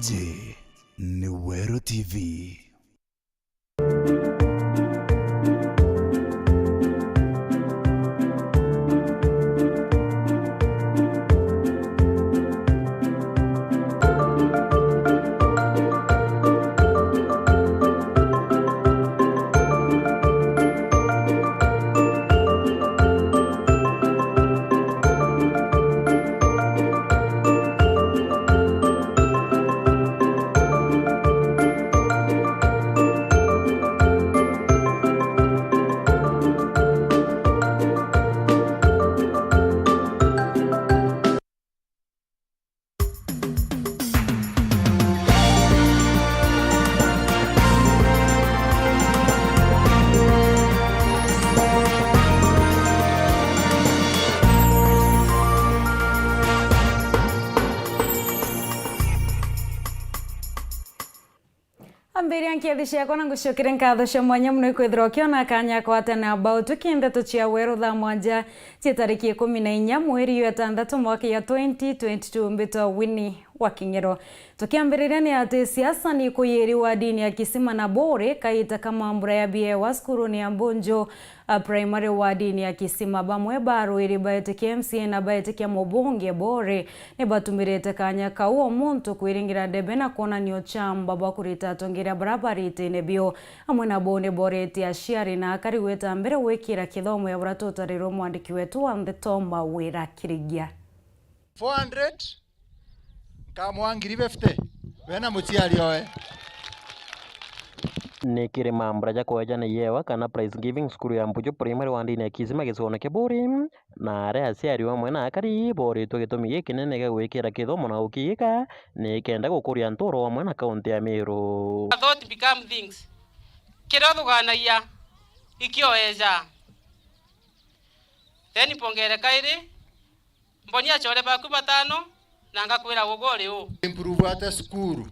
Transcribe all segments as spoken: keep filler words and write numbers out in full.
Ji ni Weru T V. Ambiria nkethi ciakwa na ngucokere nkatho cia mwanya mono ikwithirwa ukiona kanya kwatana about kindeto cia Weru thaa mwanja cia tariki ikumi na inya mweri wa itantatu mwaka ya twenty twenty-two. Mbitwa Winnie wa King'ero. Tukiambiriria ni ati siasa ni kuyiri wa dini ya Kisima na Buri kaita ka mambura ya biewa cukuruni ya Mbunju a primary wa dini ya Kisima. Bamwe ba rwiri baitikia M C A na baitikia mubunge Buri ni batumirite kanya kau o muntu kwiringira ndebe na kwonania uchamba bwa kurita atongeria bara baritine bio. Amwe nabo ni boretie aciari na akari gwita mbere gwikira kithomo ya buria tutarirwe mwandiki wetu wa ndeto Mawira Kirigia. Four hundred, nkamwa ngiri fifty, we na muciari oe. Ni kiri mambura ja kweja ni yewa kana prize giving cukuru ya Mbuju Primary wa ndini ya Kisima gicigoone kia Buri, na aria aciari bamwe na akari boritwe gitumi gikinene gia gwikira kithomo na gukiika ni kenda gukuria ntuuro bamwe na kaunti ya Meru. Thought become things. Kiria thugaanagia ikioeja. Then mpongere kairi, mbonia achore baku batano, na ngakwira ugu uri u. Improve ata cukuru?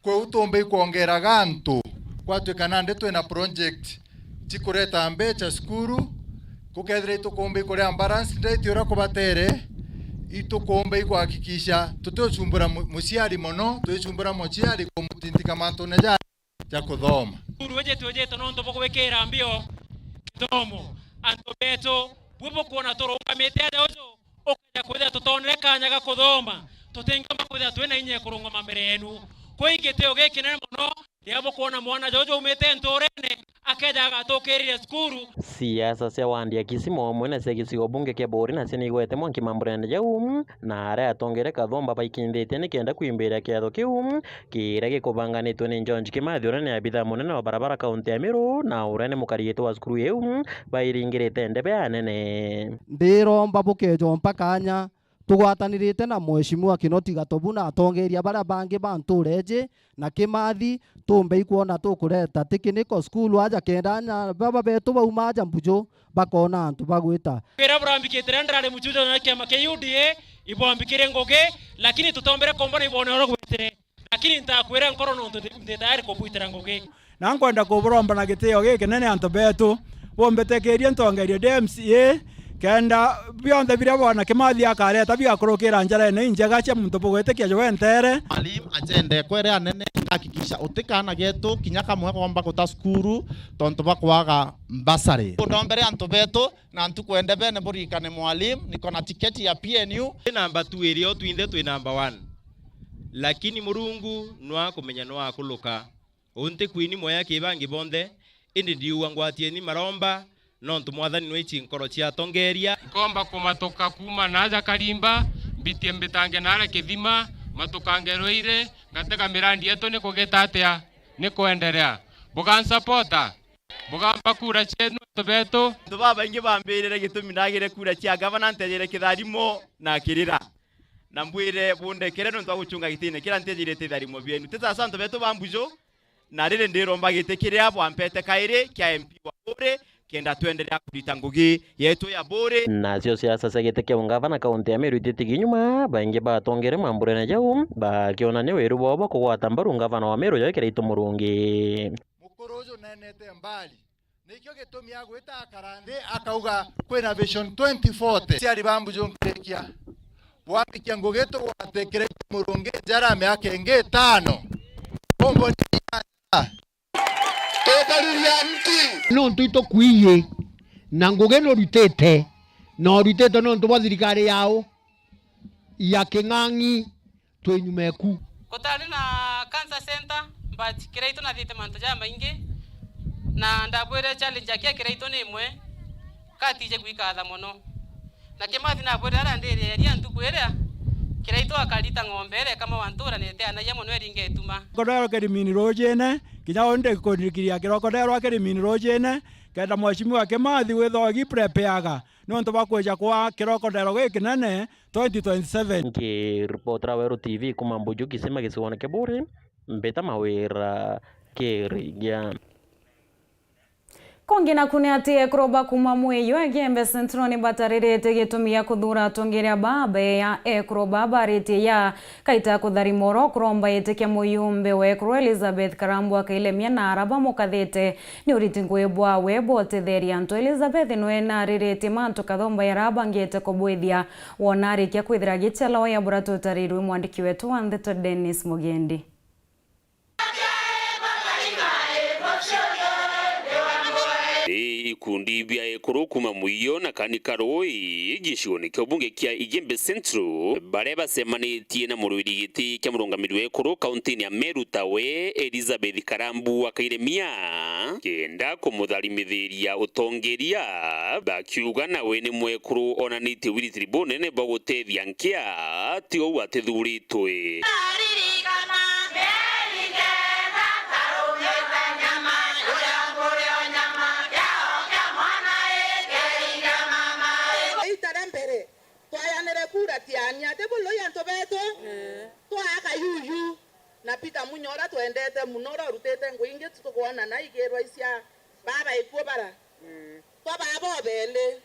Kwou tumbe ikwongeraga antu, gwatuika nandi twina project cikureta mbecha cukuru, gukethira itukumba ikuria balance rate uria kubatere, itukumba ikuhakikisha tutiucumbura mu-, muciari mono, twicumbura muciari kumutindika mantune ja ja kuthoma. Cukuru iji twijite nontu bwa gwikira mbio kithomo. Antu betu, bwi bukwona turungamite aja uju, ukeja kwithira tutonere kanya ga kuthoma, tutingomba kwithira twina inya ya kurungama mbere yenu. Kwi gitio gikinene mono, riria bukwona mwana juju aumite nturene, akeja agatukirire cukuru. Siasa cia wandi ya Kisima umwe na cia gicigo bunge kia Buri nacio ni igwete mwanki mamburene jau, na aria atongere Kathomba baikindhitie nikenda kwimbiria kiatho kiu kiria gikubanganitwe ni George Kimathi, uria ni abitha munene wa barabara kaunti ya Meru, na uria ni mukari giti wa cukuru iu, bairingirite ndebe anene. Ndiromba bukejompa kanya tugwatanirite na Mheshimiwa Kinoti Gatobu na atongeria baria bangi ba ntuura iji na Kimathi, tumbe ikwona tukureta tikiniko cukuru aja kenda anya baba betu bauma aja Mbuju bakona antu bagwita. Wira burambikite riria ndirari muchujo na kiama kia U D A, ibwambikire ngugi, lakini tutombere kumbona ibone uria gwitire. Lakini ntakwira nkoro nontu ndi, ndi tayari kubwitira ngugi. Na nkwenda kuburomba na gitio gikinene antu betu, bumbetekirie ntongerie ndi M C A, kenda bionthe biria bwana Kimathi akareta bigakurukira njarene injega cia muntu bugwitikia jwe ntere. Mwalimu acende kwere anene, ngakikisha uti kaana getu kinya kamwe komba guta cukuru tontu bwa kwaga mbasari. Ndombere antu betu na ntuku endebene burikane mwalimu, niko na tiketi ya P N U. Namba two iri o twinthe twi namba one. Lakini Murungu nwa kumenya nwa akuluka. Unti kwini mwea ki bangi bonthe, indi ndiugua ngwatieni maromba, nontu Mwathani nwichi nkoro cia atongeria. Nkomba kumatuka kuuma naaja Karimba, mbitie mbitange naare Kithima, matukange Rwiri, ngatega mirandi yetu ni kugita atia? Ni kwenderea. Bugansapota? Bugamba kura cienu antu betu. Antu babaingi bambirire gitumi ndagire kura cia gavana, ntejire kitharimo na kirira. Na mbwire bundekere nontu wa gucunga gitine kiria ntejirite itharimo bienu. Ti sasa antu betu ba Mbuju, na riri ndiromba giti kiria bwampete kairi kia M P wa Buri, kenda twenderea kurita ngugi yetu ya Buri. Nacio siasa cia giti kia ungavana kaunti ya Meru ititigi nyuma, baingi batongere mamburene jau, bakionania wiru bwao bwa kugwata mbaru ngavana wa Meru Joy Kiraitu Murungi. Mukuru uju nenete mbali. Nikio gitumi agwita akara nthi, akauga, "Kwina Vision twenty forty." Aciari ba Mbuju nkirikia, Bwarikia ngugi tugwate Kiraitu Murungi njera miaka ingi itano. Umbo ni Tukariria mti. Nontu itukwiyi na ngugi nurutite, na urutite nontu bwa thirikari yao ya king'ang'i, twi nyuma eku. Gutari na cancer center, but Kiraitu nathiite mantu jamaingi, na ndabwire challenge ya kia Kiraitu ni imwe, katije gwikatha mono. Na Kimathi nabwire aria ndiriaria ntuku iria, Kiraitu akarita ng'ombe iria ikamawa ntura na itianagia mono iringa ituma. Kirokodero kirimini rujine, kinya uu ndikurikiria kirokodero kirimini rujine, kenda Mheshimiwa Kimathi withagwa gi prepareaga niuntu bwa kwija kwa kirokodero gikinene twenty twenty-seven. Nkiripotera Weru T V kuma Mbuju Kisima gicigoone kia Buuri, mbita Mawira Kirigia. Kungi naku ni ati ekuru ba kuma Mwiyo Igembe Central ni batariritie gitumi gia kuthuura atongeria ba mbere ya ekuru ba baritie ya kaita ya kutharima uro kuromba itikia muyumbe wa ekuru Elizabeth Karambwa Kailemia na ara bamukathite ni uriti ngugi bwawe bwa utetheria antu. Elizabeth nwe nariritie mantu kathomba ya ara bangite kubwithia wona arikia kwithira agichala oya bura tutarirwe mwandiki wetu wa ndeto Dennis Mugendi. Ikundi bia ekuru kuma Mwiyo na Kani Karui gicigoone kia ubunge kia Igembe Central, baria bacemanitie na murwiri giti kia murungamiri wa ekuru kauntini ya Meru tawe Elizabeth Karambu wa Kairemia, kenda kumutharimithia utongeria, bakiuga nawe ni mwekuru onanitie wiritiri bunene bwa gutethia nkia, ti uu atithuritwe. Ita ria mbere, twayanire kura tiania, ati buloi antu betu? Twaa Kayuyu, na Peter Munya uria twendete mono, uria urutite ngugi ingi tukwonana igirwa icia baba ikuo bara. Twa baba obeli.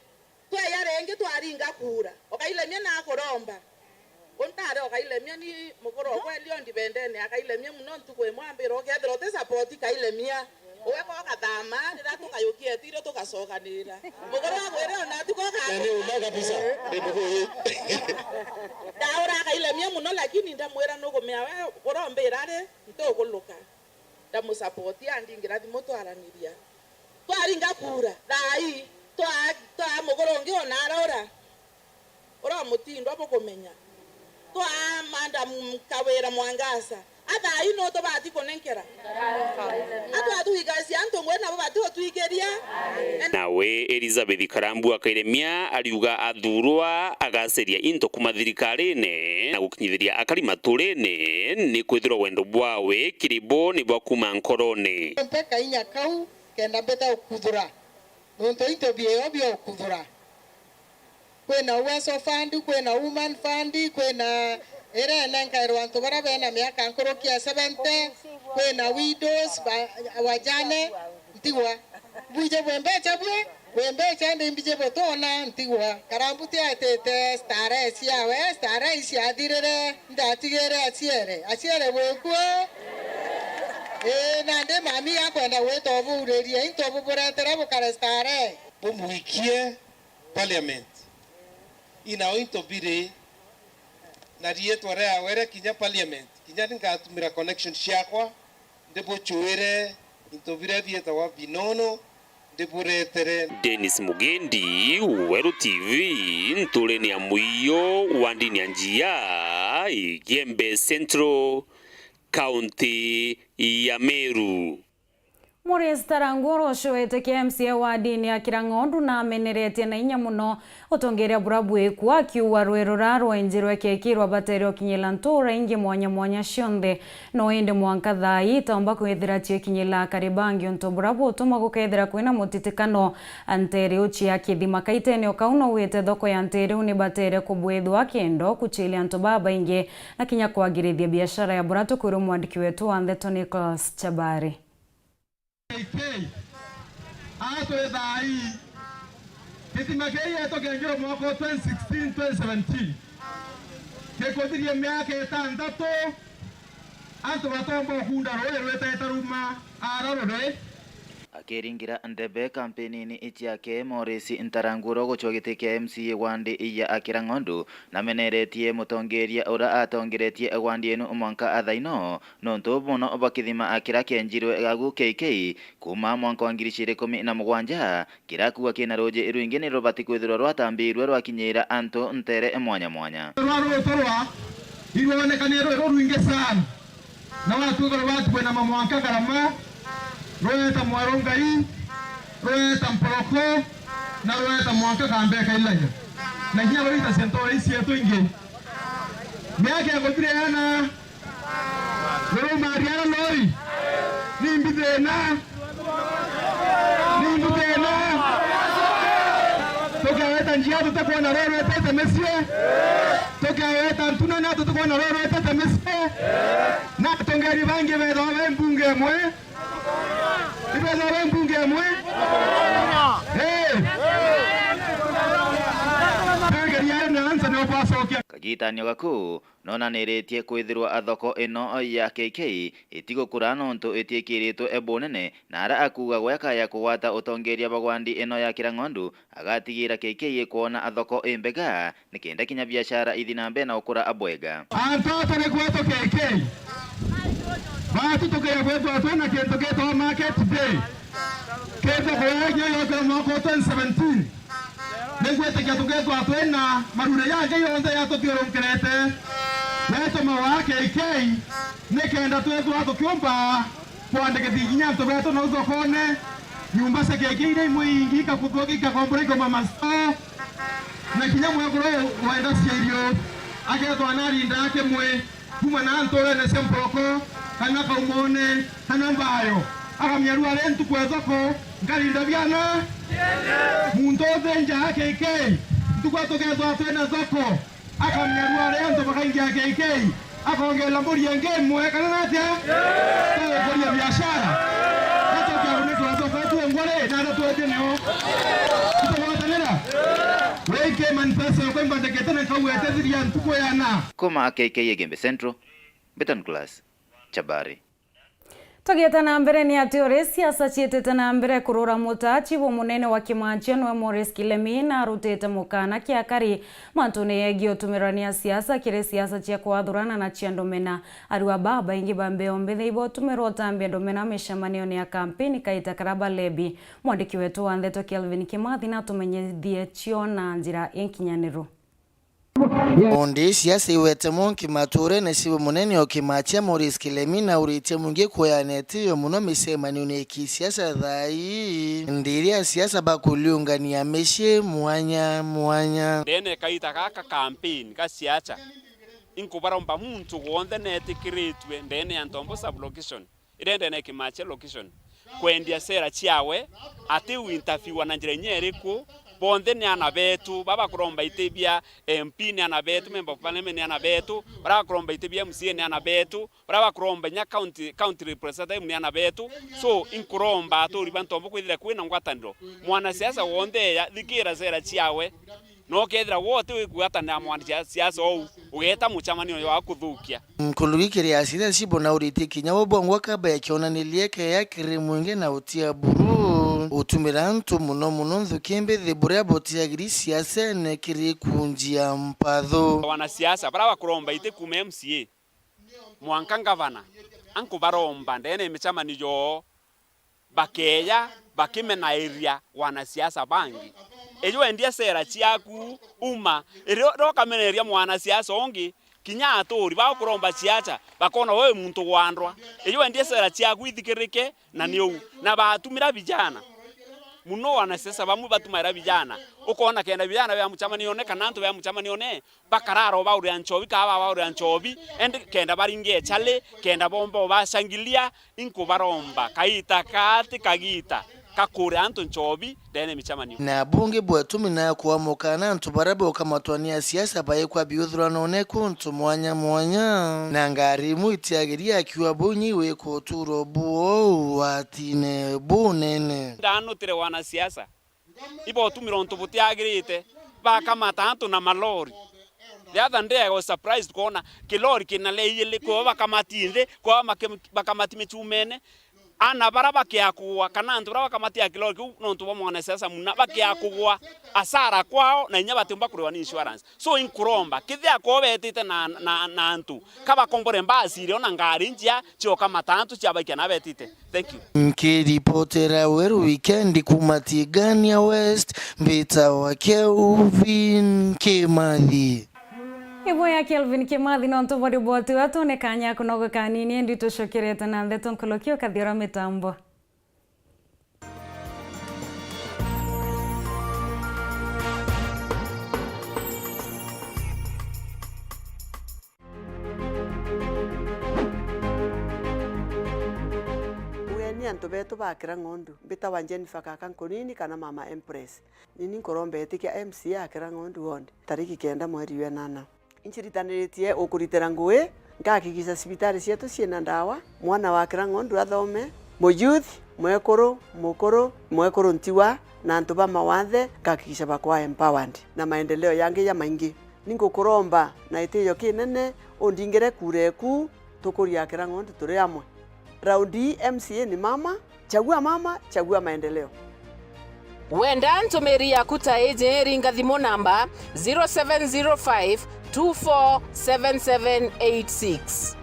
Tweya ringi twaringa kura. O Kailemia nakuromba. Untare o Kailemia ni mukuru okwa Elion ndibendene a Kailemia mono ntuku imwe ambira ukethira uti support Kailemia. Uwe ko kathama, riria tukayukia etirio tugacokanira. Mukuru agwire ona atuko ka. Na ni uma kabisa. Ni mukuyu. Ndaura Kailemia mono lakini ndamwira nukumea we urombira ri ntukuluka. Ndamusupport, andingira thimu twaraniria. Twaringa kura, thaa ii, twa, twa muguru ungi ona araura. Ura mutindwa bukumenya. Twa Madam Kawira Mwangaza. A thaa ii no tubati kunenkera. Atwatwikacia antu ngui nabo bati utwikiria. Nawe Elizabeth Karambu Akairemia ariuga athurwa agaceria into kuma thirikarine na gukinyithiria akari maturine, ni kwithirwa wendo bwawe kiri bo ni bwa kuma nkorone. Mpe kainya kau kenda mbete ukuthura, nontu into bieo bia ukuthura. Kwina Uwezo Fund, kwina Woman Fund, kwina iria inenkairwa antu baria bena miaka nkuruki ya seventy, kwina widows, ba-, wajane, ntigwa. Mbwije bwe mbecha bwe, bwe mbecha indi mbije butona, ntigwa. Karambu ti aitite starehe ciawe, starehe iciathirire, ndatigire aciere. Aciere bwikuo? Ii, nandi mami akwenda gwita ubuuririe, into buburetere bukare starehe. Bumwikie parliament. Inao into biri na riitwa riawe ria kinya parliament, kinya ni ngatumira connection ciakwa, ndibuchuire into biria bietagwa binono, ndiburetere. Dennis Mugendi, Weru T V, nturene ya Mwiyo, wandini ya Njia, Igembe Central, kaunti ya Meru. Maurice Tarangwa urocwete kia M C A wa wandini ya Kirang'ondu na ameneretie na inya mono utongeria bura bwikua, akiuga rwiro rura rwenjirwe kekirwa batere ukinyira ntura ingi mwanya mwanya cionthe. No indi mwanka thaa ii itaumba kwithira ciikinyira akari bangi untu bura butuma gukethira kwina mutitikano ntere ucia kithima. Kaitene o kau no wite thoko ya ntere u ni batere kubwithwa kendo kuchilia antu babaingi na kinya kwagirithia biashara ya bura, tukwirwa mwandiki wetu wa ndeto Nicholas Chabari. K K, atwe thaa ii, githima kiu gietu kienjirwe mwaka wa twenty sixteen, twenty seventeen. Gikuthiria miaka itantatu, antu batomba ukunda rui rwitaita ruma ara ruri. Akiringira ndebe kampeni-ini ciake, Morris Ntaranguro gucwa giti kia M C A wandi ya Akirang'ondu nameneretie mutongeria ura atongeretie wandi inu mwanka athaino, nontu buno bakithima akira kenjirwe gagu K K kuma mwanka wa ngiri igiri ikumi na mugwanja, kira kuuga kina ruuji rwingi ni rubati kwithirwa rwatambirwe rwakinyira antu ntere mwanya mwanya. Rwa ruutu rwa irwonekanie rwi rurwingi sana. Na watuga rwatuwe na mamwanka Karama, rweta Mwarungai, rweta Mporoko, na rweta mwanka Kambeka Ilaja. Na kinya rwita cia ntoore ici cietu ingi. Miaka ya guthira yana, ruruma riara loi. Ni mbi thina. Ni mbi thina. Tukaweta njia tutakwona roro etete micii. Tukaweta ntuna na tutakwona roro etete micii. Na atongeri bangi bethagwa be mbunge imwe. Ibethagwa be mbunge imwe. Eh. Tangeria na ansa ni ukwacokia. Kagitanio gaku nonaniritie kwithirwa thoko ino ya K K itigukura nontu itiikiritwe bunene, na ara akuuga gweka ya kugwata utongeria bagwandi ino ya Kirang'ondu, agatigira K K ikwona thoko imbega, nikenda kinya biashara ithi na mbere na gukura abwega. Antu aa turi kwetu K K, batutukiria gwitwa twina kintu gitagwa market day. Kintu kuegia yokira mwaka wa twenty seventeen. Ningwitikia tukethwa twina marure yangi yonthe yatuthiurunkirite, yatumawa K K, nikenda twethwa tukiumba kwandikithia kinya antu betu nau thokone, nyumba cia K K iria imwe ingi ikakuthuka ikakombora ikoma masto, na kinya mwekuru wenda cia irio akethwa narindaa kimwe. Kuma na nturene cia Mporoko, kana Kaumone, kana Mbayo, akamenya riu ari ntuku ya thoko, nkarinda biana. Muntu uthinjaga K K, ntuku tukethwa twina thoko, akamenya riu ari antu bakaingia K K, akongela mburi ingi imwe, kana natia? Tugukuria biashara. Natukia kunitwa thoko, tuongwa ri, na natwetie nio. Itugwatanira. Wiki manifesto yakwa imbandikite na nkauga itethiria ntuku yana. Kuma K K Igembe Central, Beton Class, Chabari. Tugiete na mbere, ni ati uri siasa ciitite na mbere kurura muta, chibu munene wa Kimanchia niwe Morris Kilemi na arutite mukana kiakari mantune yegie utumirwa ni asiasa kiri siasa cia kwathurana na cia ndomena. Ariwa babaingi ba mbeo mbithi ibo utumirwa utambia ndomena micemanio ya kampeni kaita kara balebi. Mwandiki wetu wa ndeto Kelvin Kimathi natumenyithie cio na njira inkinyaniru. Undi siasa iwete monki maturene, sibu munene o Kimanchia Morris Kilemi na uritie mwingi kueana itio muno micemanione ya kisiasa thaa ii, ndiri asiasa bakuliungania micii mwanya mwanya. Ndene kaita gaka campaign ga siasa, inkubaromba muntu wonthe netikiritue ndene ya Ntombo sub-location iria ndene Kimache location, kwendia sera ciawe, ati uintaviwa na njira inya iriku. Bonthe ni ana betu, baba bakuromba iti bia M P ni ana betu, member of parliament ni ana betu, bara bakuromba iti bia M C A ni ana betu, bara bakuromba inya county, county representative ni ana betu. So, inkuromba aturi ba Ntombo kwithira kwina ngwataniro. Mwanasiasa wonthe eya, thikira sera ciawe. Na ukethira we uti wikugwatanira na mwanasiasa uu, ugeeta mucemanio jwa kuthukia. Nkuruki kiri asiria cibo na uritie kinya bo bongwa kaba ya kionanirie keya kiri mwingi na utia buru. Utumira antu muno muno nthuki mbithi buria butiagiri siasene kiri kunjia mpatho. Wanasiasa bara bakuromba iti kuma M C A mwanka ngavana, ankubaromba ndene ya micemanio joo, bakeya bakimenairia wanasiasa bangi. Iji wendia sera ciaku, uma, irio ukameneria mwanasiasa ungi, kinya aturi bakuromba ciacha, bakona wewe muntu gwandwa. Iji wendia sera ciaku ithikirike, na ni uu. Na batumira vijana. Muno wanasiasa bamwe batumaira vijana. Ukona kenda vijana bia mucemanione kana antu bia mucemanione, bakarara o bauria nchobi, kaa babaurira nchobi, endi kenda baringe echale, kenda bomba o bashangilia, inkubaromba, kaita kati kagita, kakuria antu nchobi, ndene micemanio. Na bungi bwetumi na kuamukana antu baria bokamatwa ni asiasa baikwa biuthuranone kuntu mwanya mwanya. Na ngari imwe itiagiria akiuga buu nyi wika uturo buo watine bunene. Ndanutire wanasiasa. Ibotumira untu butiagirite, bakamata antu na malori. The other day I was surprised kwona kilori kina lei ili, kwao bakamati nthi, kwao make-, bakamati michumene. Ana bara bakia kugwa, kana antu bara bakamatia kirori kiu nontu bwa mwanasiasa muna, bakia kugwa, asara kwao, na inya batiumba kuriwa ni insurance. So, inkuromba, kethira ko betite na, na, na antu, kabakombore mbasi irio na ngari njia, cioka matantu ciabaikia na betite. Thank you. Nkiripotera Weru Weekend kuuma Tigania West, mbitawa Kelvin Kimathi. Ibo ya Kelvin Kimathi, nontu bwa riboti atu ni kanya kunogoka kanini, indi tucokerete na ndeto nkuluki ukathiura mitambo. Ugeni antu betu bakira ng'ondu, mbitawa Jennifer Kaka Nkunini kana Mama Empress. Nini nkuromba itikia M C A akira ng'ondu ward, tariki kenda mweri wa nana. Inciritaniritie ukuritira ngui, ngakikisha cibitari cietu ciina ndawa, mwana wa kira ng'ondu athome, muyouth, mwekuru, mukuru, mwekuru ntiwa, na antu ba mawathe, ngakikisha bakwa empowered, na maendeleo yangi jamaingi. Ningukuromba na itiyo kinene, undingire kura eku, tukurie akira ng'ondu turi amwe. Raundi ii M C A ni mama, chagua mama, chagua maendeleo. Wenda ntumiri yaku ta iji, ringa thimu namba zero seven zero five two four seven seven eight six.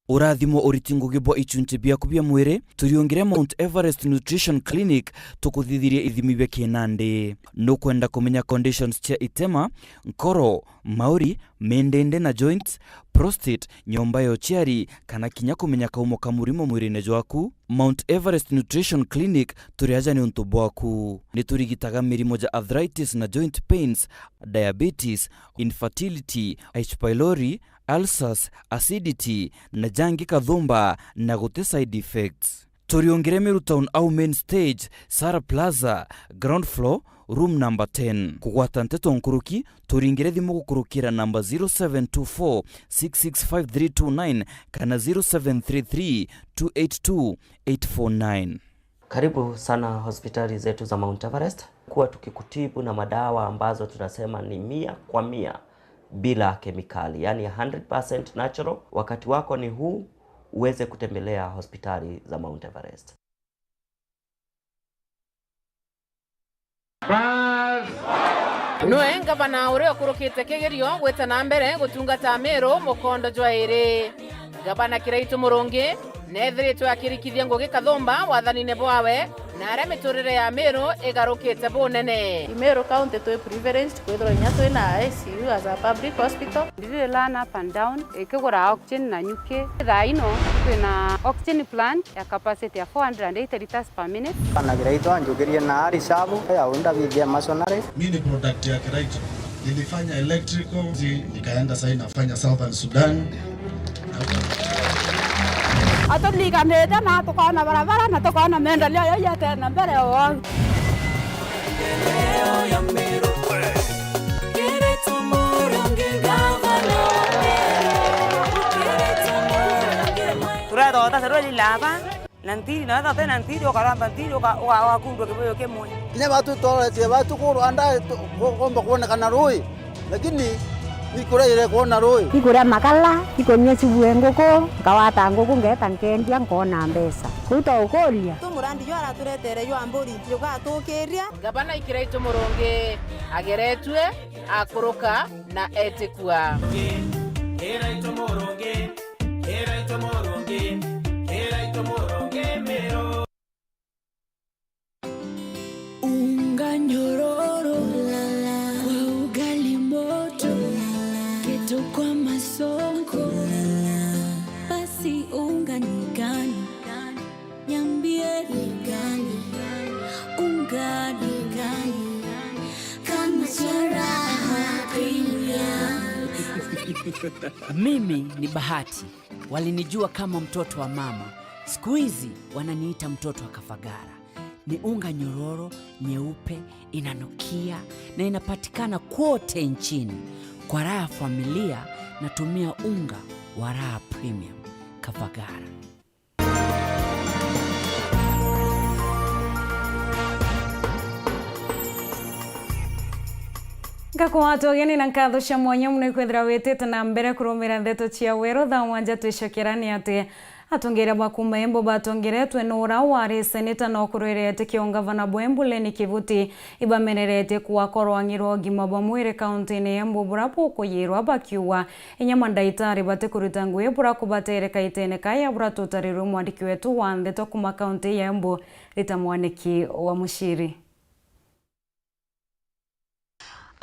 Urathimo uriti ngugi bwa ichunchi biaku bia mwiri, turiungire Mount Everest Nutrition Clinic, tukuthithirie ithimi bia kinandi. Nukwenda kumenya conditions cia itema, nkoro, mauri, mindindi na joints, prostate, nyomba ya uciari, kana kinya kumenya kaumo ka murimo mwirine jwaku? Mount Everest Nutrition Clinic turi aja niuntu bwaku. Ni turigitaga mirimo ja arthritis na joint pains, diabetes, infertility, H. pylori, ulcers, acidity, na jangi kathumba, na guti side effects. Turiungire Meru Town au main stage, Sara Plaza, ground floor, room number ten. Kugwata nteto nkuruki, turingire thimu gukurukira namba zero seven two four six six five three two nine kana zero seven three three two eight two eight four nine. Karibu sana hospitali zetu za Mount Everest. Kuwa tukikutibu na madawa ambazo tunasema ni mia kwa mia bila kemikali, yani hundred percent natural. Wakati wako ni huu, uweze kutembelea hospitali za Mount Everest. Noe ngavana uria ukurukite kigerio gwita na mbere gutungata Meru mukondo jwa iri. Gavana Kiraitu Murungi neethiritwe akirikithia ngugi kathumba wathanine bwawe, na aria miturire ya Meru igarukite bunene. Meru County twi privileged kwithirwa inya twina I C U as a public hospital. Ndiri learn up and down, ikigura oxygen na nyuki. Thaa ino twina oxygen plant ya capacity ya four hundred and eighty liters per minute. Bana Kiraitu anjukirie na ari shabu ya unda bigia masonary. Mi ni product ya Kiraitu. Nilifanya electrical, zi-, nikaenda sasa nafanya Southern Sudan. Aturiganite na tukona barabara na tukona maendeleo yaiete na mbere o. Turetha utacirwe lilaba. Na ntiri, na wethira utina ntiri, ukaramba ntiri, uka-, uka-, ugakundwa kibuyu kimwe. Kinya batu tworetie batu kurwa nda, tu-, ku-, kumba kwonekana rui, lakini ni kuraire kwona rui. Ikuria makala, ikunyua cibue nguku, nkawata nguku, ngeeta nkendia, nkona mbeca. Kuu twa ukuria. Tu murandi jwa araturetere jwa mburi, jugatukiria. Gavana Kiraitu Murungi ageretue, akuruka na etikua. Kiraitu Murungi. Kiraitu Murungi, Kiraitu Murungi Meru. Unga nyororo, kwa ugali moto, kitu kwa masonko. Basi unga ni gani? Niambie ni gani? Unga ni gani? Kama cha Raha Premium. Mimi ni Bahati. Walinijua kama mtoto wa mama. Siku hizi wananiita mtoto wa Kafagara. Ni unga nyororo, nyeupe, inanukia na inapatikana kwote nchini. Kwa raha ya familia, natumia unga wa Raha Premium. Kafagara. Ngakwatwa ugeni na nkatho cia mwanya mono ikwithira witite na mbere kurumira ndeto cia weru. Thaa mwanja twicokera ni ati Atongeria ba kuuma Embu batongeretwe ni ura wari seneta na ukurwirite kio ngavana bwa Embu Leni Kivuti, ibameneretie kwaga kurwang'irwa ugima bwa mwiri kauntiine ya Embu bura bukuyirwa, bakiuga inya mandaitari batikuruta ngugi bura kubatereka itene kaya bura tutarirwe mwandiki wetu wa ndeto kuuma kaunti ya Embu, Rita Mwaniki wa Muchiri.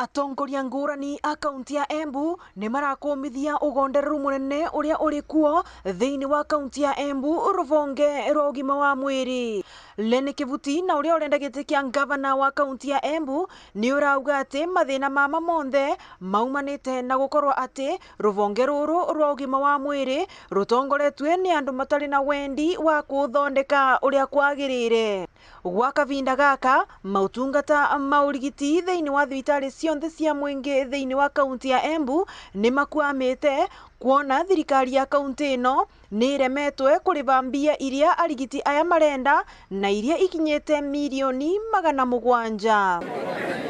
Atongoria ngurani a kaunti ya Embu ni marakumithia ugondereru munene uria uri kuo thiini wa kaunti ya Embu ruvonge rwa ugima wa mwiri. Leni Kivuti na uria urenda giti kia ngavana wa kaunti ya Embu ni urauga ati mathina mama monthe maumanite na gukorwa ati ruvonge ruru rwa ugima wa mwiri rutongoretue ni andu matari na wendi wa kuthondeka uria kwagirire. Gwa kavinda gaka, mautungata ma urigiti thiini wa thibitari cionthe cia mwingi thiini wa kaunti ya Embu ni makwamite, kwona thirikari ya kaunti ino ni iremetwe kuriva mbia iria arigiti aya marenda na iria ikinyite milioni magana mugwanja.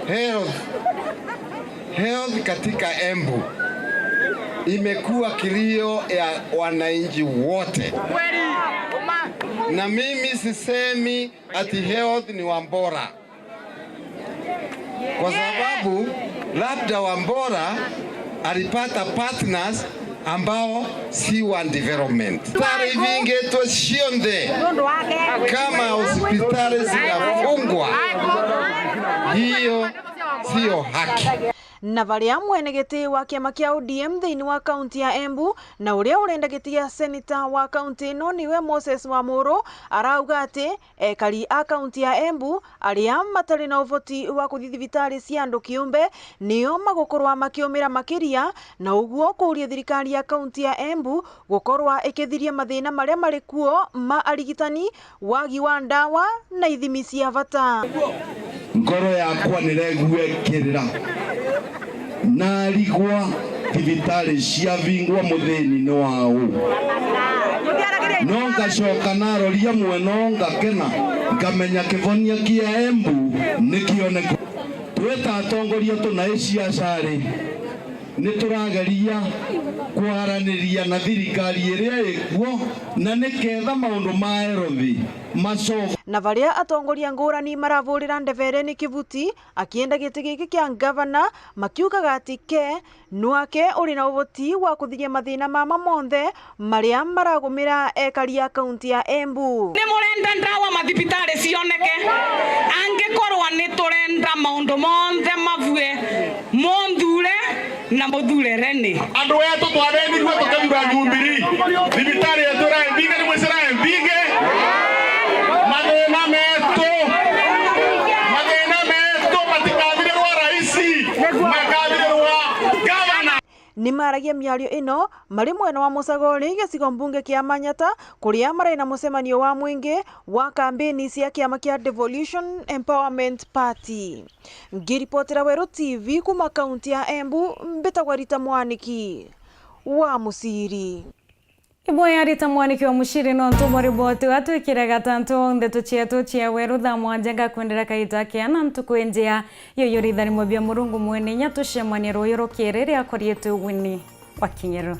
Health, health katika Embu imekuwa kilio ya wananchi wote, na mimi sisemi ati health ni Wambora, kwa sababu labda Wambora alipata partners ambao si wa development. Hospitali ivingitwe cionthe, kama hospitali zinafungwa, hiyo sio haki. Na varia mwene giti wa kiama kia O D M thiini wa kaunti ya Embu na uria urenda giti gia seneta wa kaunti ino niwe Moses Wamuru arauga ati ekari a kaunti ya Embu aria matari na uvoti wa kuthi thibitari cia andu kiumbe nio magukorwa makiumira makiria, na uguo kuuria thirikari ya kaunti ya Embu gukorwa ikithiria mathina maria mari kuo ma arigitani, wagi wa ndawa na ithimi cia vata. Ngoro yakwa niregua ikirira, narigwa thibitari ciavingwa muthini ni wa u? No ngacoka naroria mwena u ngakena, nkamenya kivonia kia Embu nikioneka. Twi ta atongoria tuna i ciaca ri, ni turageria kwaraniria na thirikari iria ikuo, na niketha maundu ma health macoke. Na varia atongoria ngurani maravurira ndebere ni Kivuti akienda giti giki kia ngavana, makiugaga ati ke nwake uri na uvoti wa kuthiria mathina mama monthe maria maragumira ekari a kaunti ya Embu. Ni murenda ndawa mathibitari cioneke? Angikorwa ni turenda maundu monthe mavue, munthure na muthure Leni. Andu etu twathethirue tukethura Jubilee, thibitari yetu irae mbinge, ni mwicira irae mbinge. Mathina metu, mathina metu matikathirwa raisi, makathirirwa gavana. Ni maragia miario ino mari mwena wa Mucagori, gicigo mbunge kia Manyata, kuria marai na mucemanio wa mwingi wa kambeni cia kiama kia Devolution Empowerment Party. Ngiripotera Weru T V kuma kaunti ya Embu, mbitagwa Rita Mwaniki wa Muciri. Iboya Rita Mwaniki wa Muciri nontu bwa riboti wa twikire gatantu ndeto cietu cia Weru thaa mwanja. Ngakwendera kaita kea na ntuku injea. Yoyo rithanimo bia Murungu mwene inya, tucemanie ruyu rukiri riakwa rietu Winnie wa Kinyero.